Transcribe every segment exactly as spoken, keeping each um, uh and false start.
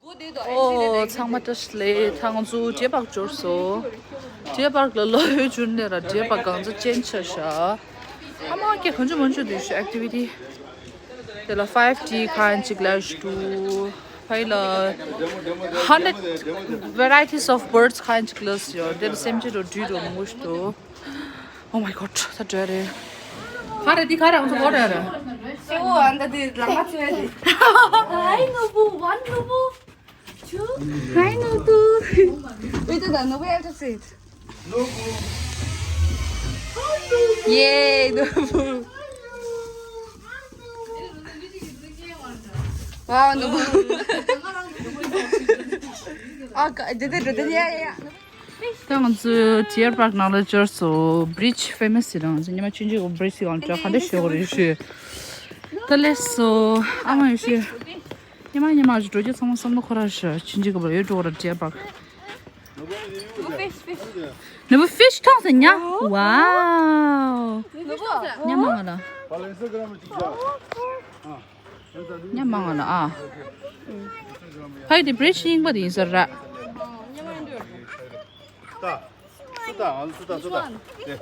ཨོ་ཚང་མ་བཀྲ་ཤིས་བདེ་ལེགས། ད་ང་ཚོ་ཌི་ཡར་པཱརྐ་འབྱོར་སོང་། ཌི་ཡར་པཱརྐ་ལ་ལོག་ཡོང་རྒྱུ་ནས་ར་ཌི་ཡར་པཱརྐ་གང་ཚ་ཅན་ཆགས་ཤག་ཨ་མ་ཀྱེ་གང་བྱུང་མང་བྱུང་འདུག་ཤག་ཨེག་ཊི་བི་ཊི། དེ་ལ་ཕའིབ་ཌི་ཁ་ཅིག་ལ་ཞུ། ཕའི་ལ་hundred varieties of birds ཁ་ཅིག་ལ་ཡོད། དེ་ལ་སེམས་ཅན་རོ་བྲིས་རོ་མང་པོ་ཞིག་འདུག Oh my god, ད་འདྲ་རེད། ག་རེ་འདི་ག་རེ་ང་ཚོ་གོ་རེད་རེད། སེའུ་ཨ་འདི་འདི་ལང་ང་ཚོའི་འདི། Hi ནོར་བུ། One ནོར་བུ། Two. Hi ནོར་བུ། Wait, ད་ནོར་བུ། You have to sit. ནོར་བུ། Yay ནོར་བུ། Wow ནོར་བུ། ཨ་ཀ་འདི་འདི་འདི་འདི་ཡ་ཡ་ཡ། ད་ང་ཚོ་ཌི་ཡར་པཱརྐ་ནང་ལ་འབྱོར་སོང་། བྷི་རིཇ་ཕེ་མ་སི་རེད། ང་ཚོ་ཉི་མ་ཆུང་ཆུང་གི་བྷི་རིཇ་ཞིག་ཡོང་ཅག་ག་འདྲ་ཞོག་རེད་ཞུ། ད་ལེགས་སོ། ཨ་མ་ཡོད་ཞུ། ཉི་མ་ཉི་མ་ཞིག་འགྲོ་རྒྱུ་ཚང་མ་བསམ་བློ་འཁོར་ར་ཞུ། ཆུང་ཆུང་གི་བར་ཡོད་འགྲོ་ར་ཌི་ཡར་པཱརྐ་ནོར་བུ་ཕི་ཤི་མཐོང་སོང་ཉ། Wow ཉ་མང་ང་ལ། ཉ་མང་ང་ལ་ཨ། ཕ་ཡི་དེ་བྷི་རིཇ་རྙིང་པ་དེ་ཡིན་ས་རེད། ད། སུ་ད། ཨ་སུ་ད་སུ་ད། དེ།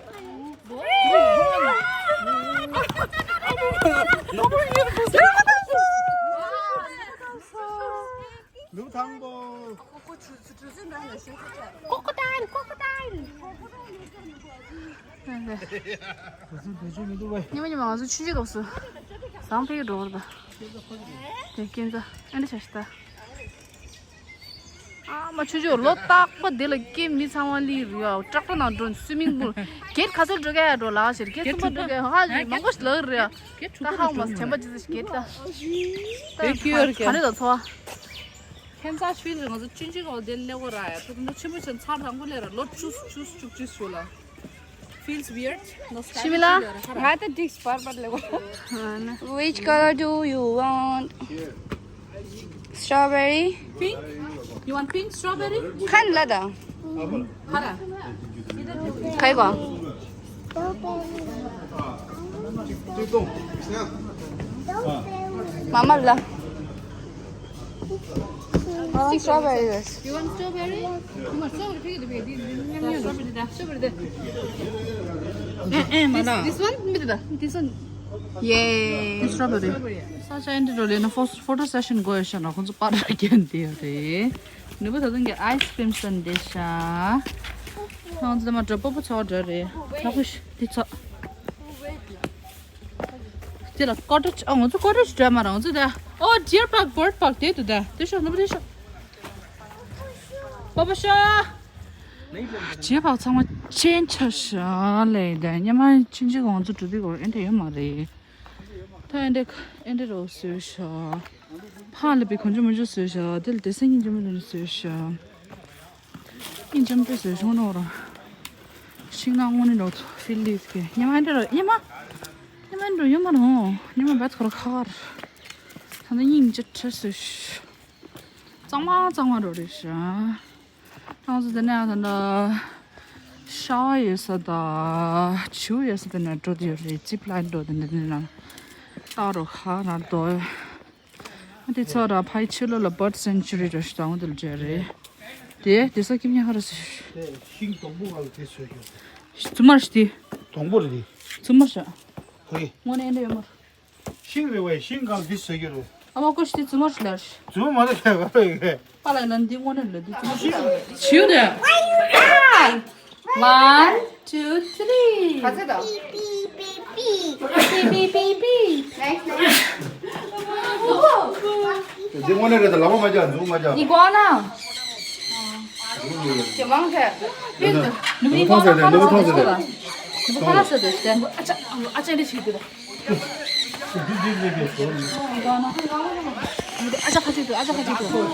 ནུབ་ཐང་པོ། ཀོ་ཀོ་ཏན། ཀོ་ཀོ་ཏན། ཉི་མ་ཉི་མ་ང་ཚོ་ཆུ་ཆུ་སྐབས་སུ་བཟང་ཕེབས་འགྲོ་བར་ད། དེ་སྐྱེན་ཚ་ཨེ་འདྲ་བྱ་ཤི་ད། ཨ་མ་ཆུ་ཆུ་ལོ་རྟག་པ་དེ་ལ་སྐྱེ་མི་ཚང་མ་ལི་རུ་ཡ་ཀྲག་ཀྲ་ནང་འགྲོ་སུའི་མིང་པུལ་གེད་ཁ་སར་འགྲོ་ག་ཡ་འགྲོ་ལ་ཞེར་གེད་གསུམ་པ་འགྲོ་ག་ཧ་ལས་མང་པོ་ཞིག་ལག་རུ་ཡ་ད་ཧ་མ་དྲན་པ་ཅི་ཞིག་གེད་ད། ད་ག་ནས་ད་འཚོ་བ། ཁྱེད་ཚ་ཆུ་ལ་ང་ཚོ་ཆུན་ཆུན་གོ་དེ་ལེ་གོ་ར་ཡ་ཐུག་མོ་ཆེན་མོ་ཆེན་ཚར་དང་པོ་ལེ་ར་ལོ་བཅུ་བཅུ་བཅུ་བཅུ་ཞུ་ལ། Feels weird. ཤི་མི་ལ། ང་ད་ཌིག་སི་པར་པར་ལེ་གོ། Which color do you want? Strawberry? Pink? You want pink strawberry? ཁན་ལ་ད། ཧ་ར། ཁའི་གོ། མ་མ་ལ། ང་ལ་སི་ཊོ་བེ་རི་རེད། You want strawberry? Come on, strawberry. Strawberry. Strawberry. ཨེ་ཨེ་མ་ན། This one? མི་དེ་ད། This one. Yay. Strawberry. ས་ཆ་ཨེ་འདྲ་རོ་ལེ་ན་ཕོ་ཕོ་ཊོ་སེ་ཤན་དགོས་ཤ་ན་ཁོང་ཚོ་པར་རྒྱན་དེ་ཡོད་རེད། ནུ་བོ་ད་དུང་གི་ཨའི་སི་ཀྲིམ་སན་དེ་ཤ། ཁོང་ཚོ་ད་མ་འགྲོ་པོ་པོ་ཚོ་འགྲོ་རེད། ཁ་ཁུ་ཤ་དེ་ཚོ། དེ་ལ་ཀོ་ཊེཇ། ཨ་ང་ཚོ་ཀོ་ཊེཇ་འགྲོ་མ་ར་ང་ཚོ་ད། ཨོ་ཌི་ཡར་པཱརྐ་བྷར་ཌི་པཱརྐ་དེ་འདུག་ད། དེ་ཤོག་ནུ་བོ་དེ་ཤོག་པ་པ་ཤོག་རྗེས་བག་ཚང་མ་ཅན་ཆ་ཤ་ལས་ད་ཉི་མ་ཕྱིན་ཆད་ང་ཚོ་འགྲོ་དུས་གོ་ཨེ་འདྲ་ཡོད་མ་རེད། ད་ཨེ་འདྲ་ཨེ་འདྲ་རོ་བཟོས་ཤ། ཕ་ལ་པའི་གོན་ཆུ་མོ་ཆུ་བཟོས་ཤ། དེ་ལ་དེ་སེང་གེ་ཆུ་མོ་ཆུ་བཟོས་ཤ། ཨིན་ཅམ་པེ་བཟོས་ཤོང་ནོ་ར། ཤིང་ནགས་དངོས་གནས་རོ་ཕི་ལི་ཐི་ཉི་མ་ཨེ་འདྲ་རོ་ཉི་མ། ཉི་མ་ཨེ་འདྲ་ཡོད་མ་རོ་ཉི་མ་བད་ཁོ་ར་ཁ་ཁར། ད་ནི་སྙིང་རྗེ་ཁྲེལ་བཟོས་ཤ། གཙང་མ་གཙང་མ་འགྲོ་རེད་ཤག་ང་ཚོ་དེ་ནས་ད་ལྟ་ཤ་ཡོད་ས་དང་བྱིའུ་ཡོད་ས་དེ་ནས་འགྲོ་དུ་ཡོད་རེད། ཛིབ་ལའིན་འགྲོ་དེ་འདྲ་དེ་ནས་ལྟ་རོ་ཁ་ན་རྡོ་དེ་ཚོ་ར་ཕའི་ཕྱི་ལོགས་ལ་བར་ཌི་སེན་ཅུ་རི་འགྲོ་ཞིག་དང་དེ་ལ་འབྲེལ་རེད། དེ་དེ་ས་ཁྱིམ་ཉག་ཁ་ར་ཟེར། དེ་ཤིང་སྡོང་པོ་ག་ལ་དེ་བཟོས་ཀྱི་རེད། བཙུན་མར་ཞིག་དེ། སྡོང་པོ་རེད་དེ། བཙུན་མར་ཞིག་ཧོ་ཡེ། དངོས་གནས་འདྲ་ཡོད་མ་རེད། ཤིང་རེད་བས། ཤིང་གང་འདི་ཟེར་གྱི་རེད། ཨ་མ་ཀོ་ཤི་དེ་བཙུན་མ་ཞིག་ལ་རེད། བཙུན་མ་མ་རེད་ཟེར་ག་རེ་ཡོད་རེད། པཱ་ལགས་ལ་འདི་དངོས་གནས་ལ་འདི་བཙུན་མ་ཞིག་ལ་རེད། བྱིའུ་དེ། One, two, three. ག་ཚད་དང་། Beep, beep, beep, beep. Beep, beep, beep, beep. Next, next. འདི་དངོས་གནས་རེད་ད། ལག་པ་མ་རྒྱག་འཛུགས་མ་རྒྱག་ཡི་གོ་ན། ཇེ་མང་ཐལ། ནུ་མོ་མཐོང་ཟེར་ཏེ། ནུ་མོ་མཐོང་ཟེར་ཏེ། ནུ་མོ་ཁ་ལག་ཟེར་ཏེ། ཨ་ཅག་ཨ་ཅག་འདི་ཞིག་འདུག་ཨ་ཅག་ཁ་ཅིག་འདུག་ཨ་ཅག་ཁ་ཅིག་འདུག་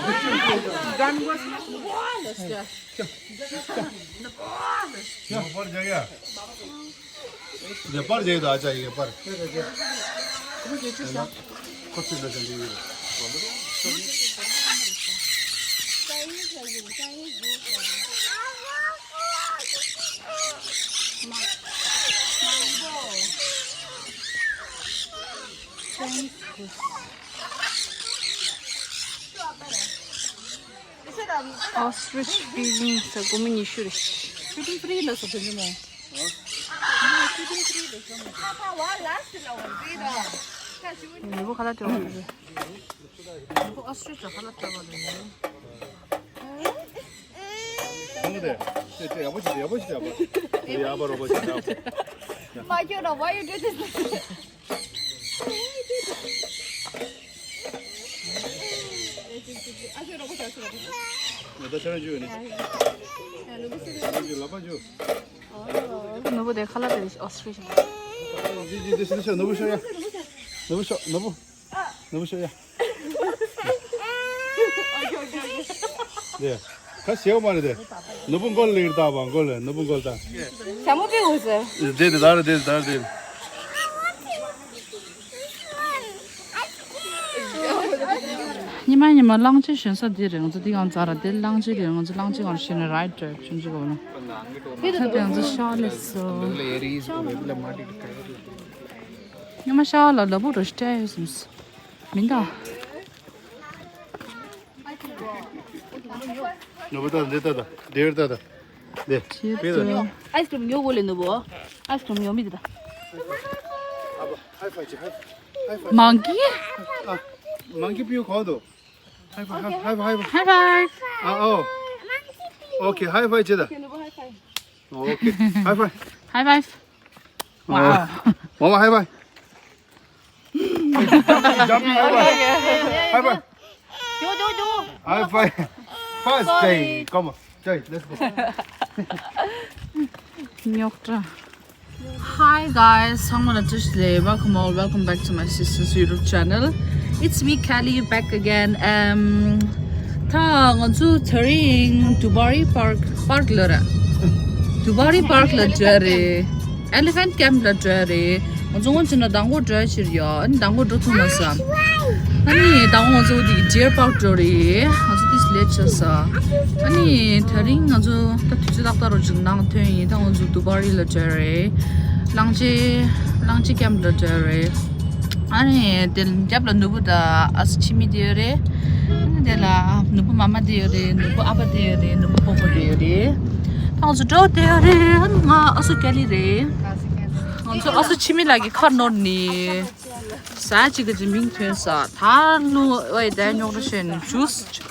ཡ་པར་རྒྱག་ཡ། ཡ་པར་རྒྱག་ཡ། ཨ་ཅག་ཡ་པར། ཁོ་ཚོས་ལ་ཟ་འདི་ཡོད། Thank you. Ostrich feeding ཟེར། སྒོར་མོ་ཉི་ཤུ་རེད། Feeding free ལ་སོ་དེ་མོ། Feeding free ལ་སོ་མོ། ནུ་བོ་ཁ་ལག་སྤྲད་པ་རེད། ནུ་བོ་ostrich ལ་ཁ་ལག་སྤྲད་པ་རེད། གང་གི་དེ། དེ་དེ་ཡག་པོ་ཞིག་ཡག་པོ་ཞིག་ཡག་པོ། དེ་ཡག་པོ་རོགས་པ་ཞིག་ཡག་པོ། མ་ཁྱོད་ན། Why you do this? ནུ་བོ་དེ་ཁ་ལག་དེ་ostrich། ནུ་བོ་ཤོག་ཡ། ནུ་བོ་ཤོག་ཡ། དེ་ཁ་ཞེའོ་མ་རེད་དེ། ནུ་བོ་མགོ་ལ་ལིར་ད་བ། མགོ་ལ། ནུ་བོ་མགོ་ལ་ད། ཞྭ་མོ་པི་འོ་ཟེར། དེ་དེ་ད་རེད། དེ་ད་རེད། ཉི་མ་ཉི་མ་གླང་ཆེན་ཞོན་ས་འདི་རེད། ང་ཚོ་འདི་གང་ཚར་ར། དེ་གླང་ཆེན་རེད། ང་ཚོ་གླང་ཆེན་གང་ཞོན་ནས་right drive བྱུང་ཅིག་གོ་ལ། ད་དེ་ང་ཚོ་ཤ་ལས་སོ། ཉི་མ་ཤ་ལ་ལ་བུ་རོ་སྟེ་སོང་། མིན་ད། ནུ་བོ་ད་འདི་ད་ད་འདིར་ད་ད་འདི། ཁྱེད་ད། Ice cream ཉོ་གོ་ལེ་ནུ་བོ། Ice cream ཉོ་མི་འདི་ད། High five བྱེད། High five། Monkey? ཨ། Monkey བུ་གོ་དོ། High five, high five, high five. High five. ཨ་ཨོ། Okay, high five བྱེད་ད། Okay, high five. High five. Wow. Mama, high five. Jumping, high five. High five. High five. First day. Come on. Jai, let's go. ཉོག་དྲ། Hi guys, ཚང་མ་ལ་བཀྲ་ཤིས་བདེ་ལེགས། Welcome all, welcome back to my sister's YouTube channel. It's me, Kelly, back again. Um, ད་ང་ཚོ་དེ་རིང་Dubari Park, park ལ་ར། Dubari Park ལ་འགྲོ་རེད། Elephant Camp ལ་འགྲོ་རེད། ང་ཚོ་སྔོན་ཆད་ན་མདང་དགོང་འགྲོ་ཕྱིར་ཡོད། ཨ་ནི་མདང་དགོང་འགྲོ་ཐུབ་མ་སོང་། ཨ་ནི་མདང་དགོང་ང་ཚོ་འདི་Deer Park འགྲོ་རེད། ང་ཚོ་འདི་late ཆགས་སོང་། ཨ་ནི་དེ་རིང་ང་ཚོ་ད་དུས་ཚོད་ཏག་ཏག་རོ་ཅིག་ནང་ཐོན་ཡིན། ད་ང་ཚོ་Dubari ལ་འགྲོ་རེད། གླང་ཆེན། གླང་ཆེན་camp ལ་འགྲོ་རེད། ཨ་ནི་དེ་རྒྱབ་ལ་ནུ་བོ་དང་ཨ་སུ་ཆི་མི་དེ་ཡོད་རེད། ཨ་ནི་དེ་ལ་ནུ་བོ་མ་མ་དེ་ཡོད་རེད། ནུ་བོ་ཨ་ཕ་དེ་ཡོད་རེད། ནུ་བོ་སྤོ་བོ་དེ་ཡོད་རེད། ད་ང་ཚོ་འགྲོ་དེ་ཡོད་རེད། ཨ་ནི་ང་ཨ་སུ་ཀེ་ལི་རེད། ང་ཚོ་ཨ་སུ་ཆི་མི་ལགས་ཀྱི་ཁ་ནོར་ནི། ཟ་ཅིག་གི་མིང་ཐོན་ས། ད་ལུ་ཨོའི་ད་ཉོག་ར་ཤེན་ཇུས།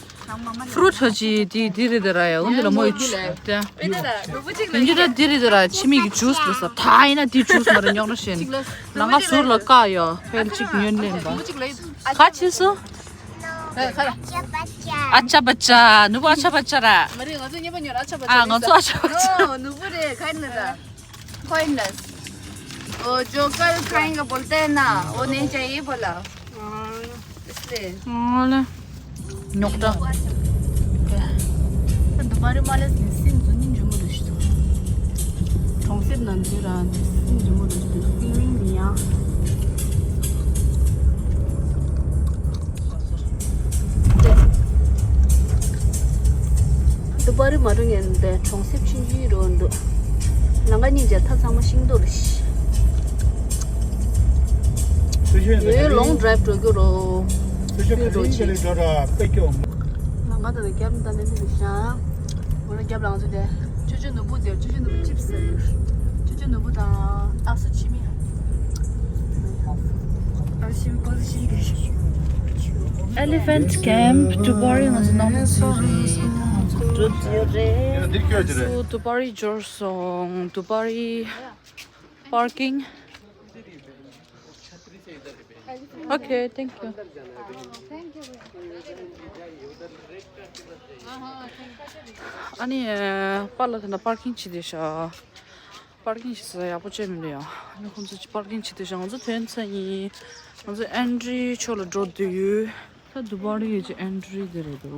Fruit ཧ་ཅི་དེ་དེ་རེད་དེ་ར་ཡ། འོན་ཏེ་ལ་མོ་ཡི་ཇུས་དེ། འོན་ཏེ་ད་དེ་རེད་དེ་ར། ཆི་མི་གི་ཇུས་ལ་ས། ད་ཡིན་ན་དེ་ཇུས་མ་རེད། ཉོག་ར་ཤེན། ལ་ང་ཟུར་ལ་ཀ་ཡ་ཕལ་ཅིག་ཉོན་ལེན་པ། ག་ཆི་སུ། ཨ་ཅ་པ་ཅ། ནུ་བོ་ཨ་ཅ་པ་ཅ་ར། མ་རེད། ང་ཚོ་གཉིས་པ་ཉོ་ར་ཨ་ཅ་པ་ཅ། ཨ་ང་ཚོ་ཨ་ཅ་པ་ཅ། ནུ་བོ་རེད། ཁ་ཡིན་ན་ད། Kindness. वो जोकर खाएंगे बोलते हैं ना, वो नहीं चाहिए बोला। इसलिए। ཨོ་ལེ། ཉོག་དྲ། འདི་པར་མ་ལས་ནི་སིན་ཙུ་ཉིན་ཇུ་མུ་རུ་ཤི་ཏུ། གྲོང་གསེབ་ནང་ཚུད་ར་ནི་སིན་ཇུ་མུ་རུ་ཤི་ཏུ། ཕིལ་ལིང་མི་ཡ། འདི་པར་མ་འགྲོ་ངན་པའི་གྲོང་གསེབ་ཆུང་ཆུང་རེ་འདུག་ལམ་ཁ་གཉིས་ཀྱི་མཐའ་ཚང་མ་ཤིང་སྡོང་རེད། ཡོད་long drive འགྲོ་རྒྱུ་རོ། ལམ་ཁ་དང་རྒྱབ་ནས་ད་ནས་འདི་ཤ། འོ་ན་རྒྱབ་ལ་ང་ཚོ་དེ་ཅོ་ཅོ་ནོར་བུ་དེར་ཅོ་ཅོ་ནོར་བུ་ཅིབ་སི་ཟེར། ཅོ་ཅོ་ནོར་བུ་དང་ཨ་སུ་ཆི་མི། Elephant Camp Dubari ང་ཚོ་ནང་མི་ཚོ་རེད། ང་ཚོ་འགྲོ་རྒྱུ་རེད། ང་ཚོ་Dubari འབྱོར་སོང་། Dubari parking. Okay, thank you. ཨ་ནི་པཱ་ལགས་དེ་ན་པར་ཀིང་བྱེད་དེ་ཤག་པར་ཀིང་བྱེད་ས་ཡག་པོ་ཅིག་མི་འདུག་ཡ། ཨ་ནི་ཁོང་ཚོ་པར་ཀིང་བྱེད་དེ་ཤག་ང་ཚོ་ཐོན་ཚར་ཡིན། ང་ཚོ་ཨེན་ཊི་རི་ཕྱོགས་ལ་འགྲོ་འདོད་ཡོད། ད་དུ་པར་ཡོད་ཀྱི་ཨེན་ཊི་རི་དེ་རེད་འདུག་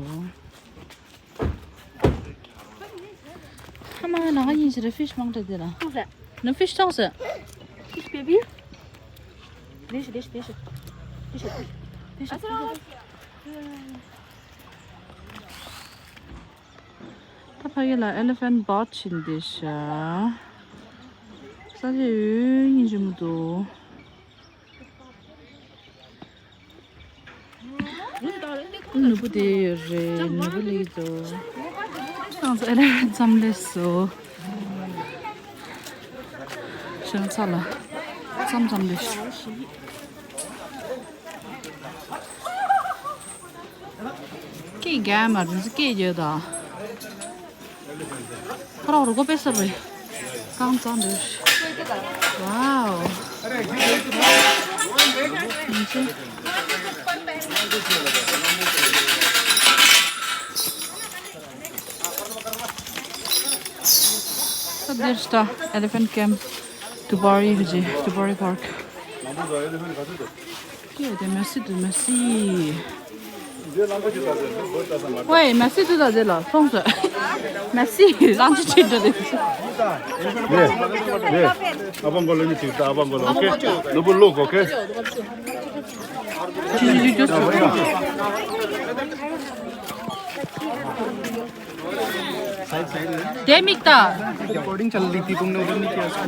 ཧ་མ་ནང་ཡིན་ཞིག་རེད། ཕིཤ་མང་དྲགས་དེ་ལ། ཐོངས་ཟེར། ནུ་ཕིཤ་ཐོངས་ཟེར། Fish baby. ལེ་ཤི་ལེ་ཤི་ལེ་ཤི། ལེ་ཤི་ལེ་ཤི། ད་ཕ་གི་ལ་elephant bath ཕྱིན་དེ་ཤ། ས་ཆ་ཡོད་ཡིན་གྱི་མི་འདུག་ནུ་བོ་དེ་ཡོད་རེད། ནུ་བོ་ལེགས་འདུག་ང་ཚོ་ཨེ་ལེ་ཝན་ཙམ་སླེབས་སོང་། ཤང་ཚ་ལ་ཙམ་ཙམ་སླེབས་སོང་། སྐད་རྒྱག་མ་རེད། སྐད་རྒྱག་དང་། ཁ་རོག་རུ་གོ་པེ་སར་རེད། རྐང་གཙང་འདུག་ཝའོ། So there's the elephant camp, Dubari Haji, Dubari Park. ཀྱེ་དེ་མེ་སི་དུ་མེ་སི། ཝེ་མེ་སི་དུ་ད་ཟེ་ལ་སོང་ཟེ། མེ་སི་རང་ཅི་ཅི་འདྲ་དེ། ནེ་ནེ། ཨ་པང་གོ་ལེ་མི་ཅིག་ད་ཨ་པང་གོ་ལེ། ཨོ་ཁེ། ནུ་བོ་ལུག་ཨོ་ཁེ། ཅི་ཅི་ཅི་ཅི། དེ་མིག་ལྟ། रिकॉर्डिंग चल रही थी, तुमने उधर नहीं किया इसको।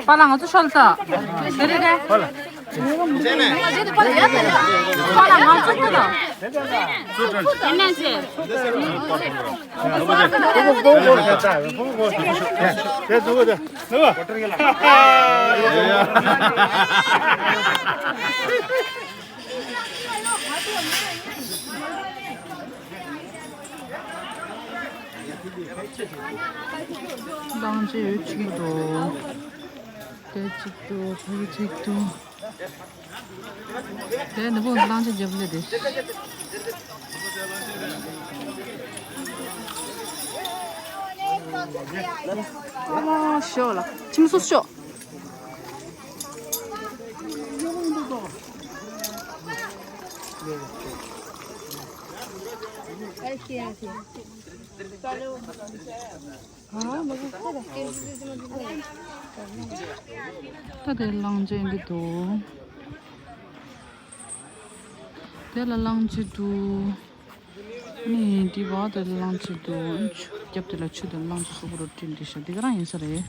पलंग तो चलता। ལང་ཅི་ཡོད་ཅིག་འདུག་དེ་གཅིག་ཏུ་ཕ་གི་གཅིག་ཏུ། དེ་ནི་བོ་ལང་ཅི་རྒྱབ་ལེ་དེ། ཨ་ཤོ་ལ་ཁྱིམ་སོ་ཤོ། ད་དེ་གླང་ཆེན་འདི་འདུག་དེ་ལ་གླང་ཆེན་འདུག་ནི་འདི་བ་དེ་ལ་གླང་ཆེན་འདུག་ཆུ་རྒྱབ་དེ་ལ་ཆུ་དང་གླང་ཆེན་གཟུགས་པོ་རུ་བྲིས་འདི་ཤ་འདི་ག་རང་ཡིན་ས་རེད།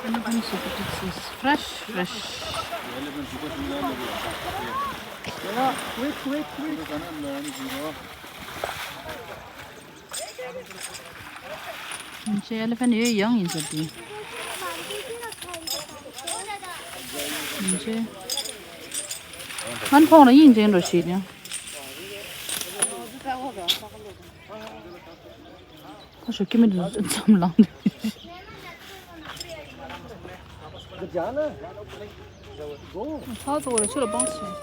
Elephant secrets is fresh, fresh. Wait, wait, wait. ཁྱེད་ཨེ་ལི་ཕན་ཡོད་ཡང་ཡིན་ཟེར་དུས། ཁྱེད། ཨན་ཕོང་ར་ཡིན་ཅན་རོ་ཞིག་ཡང་། ཁོ་ཞོ་ཀི་མི་འདུག་ཙམ་ལངས་འདུག་ཚ་ཚ་བོ་རེ་ཆུ་ལ་སྤང་ཞིང་།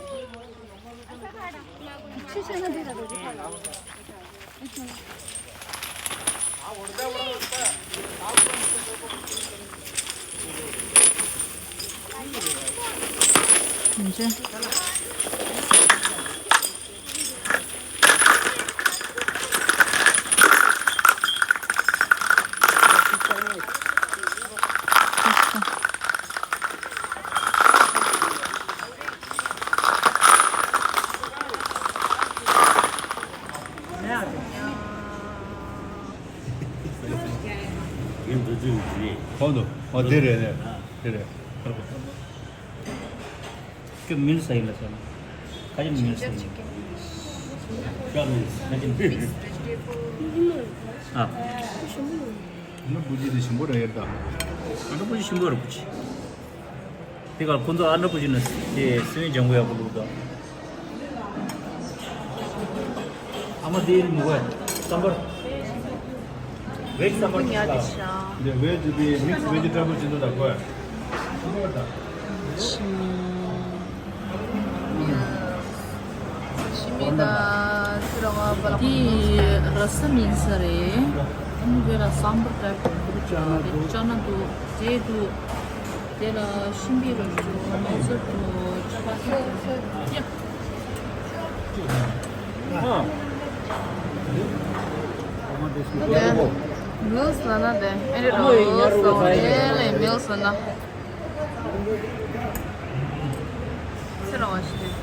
ཁོང་དུ་ཨོ་དེ་རེད་རེད་དེ་རེད། ཁྱོད་མིན་ས་ཡིན་ལ་ཟེར་ན། ཁ་ཅིག་མིན་ས་ཡིན། ཁ་ཅིག་མིན། ཨ། ཨ་ན་པུ་ཅི་དེ་ཞིམ་པོ་ར་ཡོད་ད། ཨ་ན་པུ་ཅི་ཞིམ་པོ་ར་པུ་ཅི། དེ་ག་ཁོང་ཚོ་ཨ་ན་པུ་ཅི་ན་དེ་སེམས་ཅན་གོ་ཡག་པོ་འདུག་ད། ཨ་མ་དེ་ཡིན་མི་གོ་བསམ་པར། ཝེཇ་སམ་བར་ཉར་ཏེ་ཤ། འདི་ཝེཇ་དེ་མིག་སི་ཝེ་ཇི་ཊེ་བལ་ཅི་འདུག་ད་གོ། ཆུ། ཆུ་མིག་དང་ཚི་ར་བ་བ་ལ། དེ་ར་ས་མིན་ས་རེད། ཨ་ནི་ཝེ་ར་སམ་བར་ཊའིཔ་འདུག་ཅ་ན་འདུག་ཇེ་འདུག་དེ་ལ་ཤིང་པི་ར་འདུག་མོ་ཚོ་འདུག་ཅ་པ་ཡ། མིལ་སི་ལ་ན་དེ་ཨེ་རེད་རོ་སོ་དེ་ལས་མིལ་སི་ལ་ན། ཁྱེད་རང་བ་ཞིག་རེད།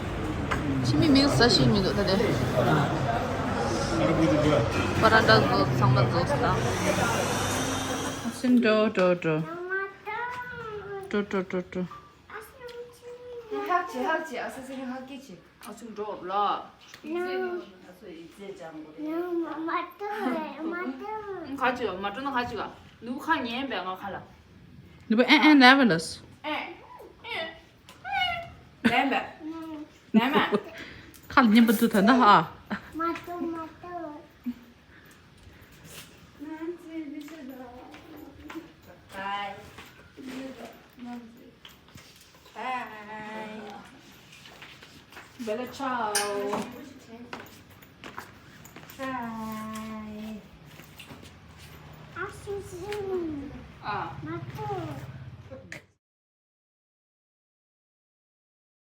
ཕྱི་མི་མིག་ཟ་ཤེས་མི་འདུག་ད་དེ། པ་ར་ཏྲ་བཟོ་ཚང་མ་བཟོ་ས་དང་། སིན་འགྲོ་འགྲོ་འགྲོ། འགྲོ་འགྲོ་འགྲོ་འགྲོ། ཧག་ཅི་ཧག་ཅི་ཨ་ས་སི་རི་ཧག་གི་ཅི། ཨ་ཚུགས་འགྲོ་ལ། ཨ་ཚུགས་ཡིད་ཚད་ཅང་གོ་རེད། ག་ཅི་མ་འགྲོ་ན་ག་ཅི་ག་ནུ་ཁ་ཉན་པའི་ང་ཁ་ལ། ནུ་བོ་ཨེ་ཨེ་ལེ་ཝེ་ལ་སི། ཨེ། ལན་པས། ལན་མ། ཁ་ལ་ཉན་པ་འདུག་ད་ད་ཧ། མ་ཏོ་མ་ཏོ། Bye. Bye. Bella ciao. Bye. ཨ་སུ་སུ། ཨ། མ་ཏོ།